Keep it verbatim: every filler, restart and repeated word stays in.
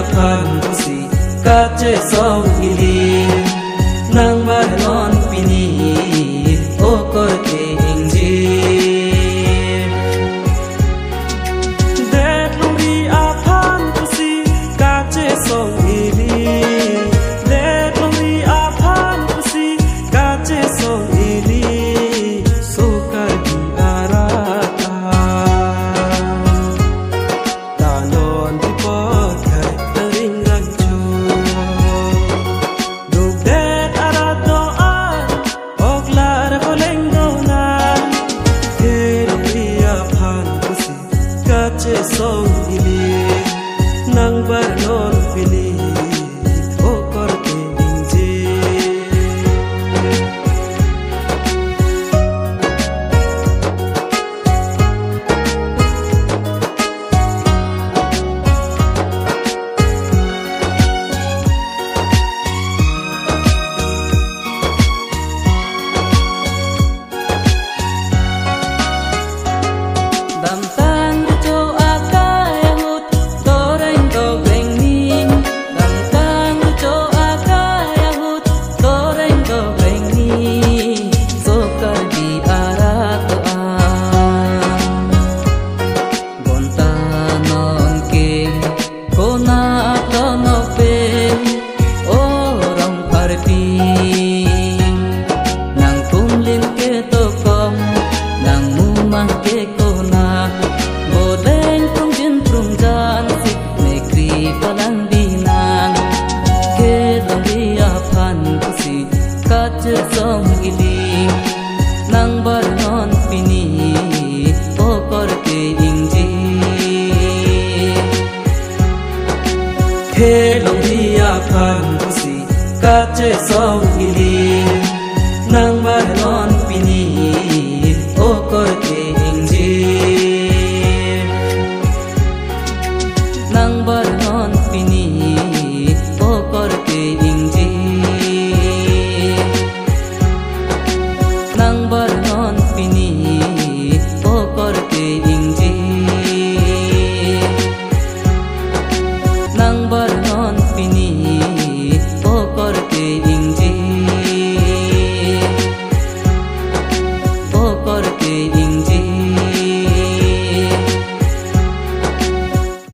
aphan pusi kachesong ili, nang bar non pini o korte ingjir. Det longri aphan pusi kachesong ili, det longri aphan pusi kachesong ili, so Karbi arat ta non di pot kai nang ring rang chu. Duk det arat do-an, ok lar ko leng do-an, ke longri aphan pusi kachesong ili, nang bar non pini o korte ingjir. Damtang richo akai ahut, doreng dobreng ni. Damtang richo akai ahut, doreng dobreng ni, so Karbi arat do-an. Bonta non ke konat lonok pen, o rong parpi. Nang kumlin ke tokom, nang mumang ke konat, bodeng prungjin prungjan si, mekri palang binang. Ke longri aphan pusi kachesong ili, nang bar non pini o korte ingjir. Ke longri aphan pusi kachesong ili,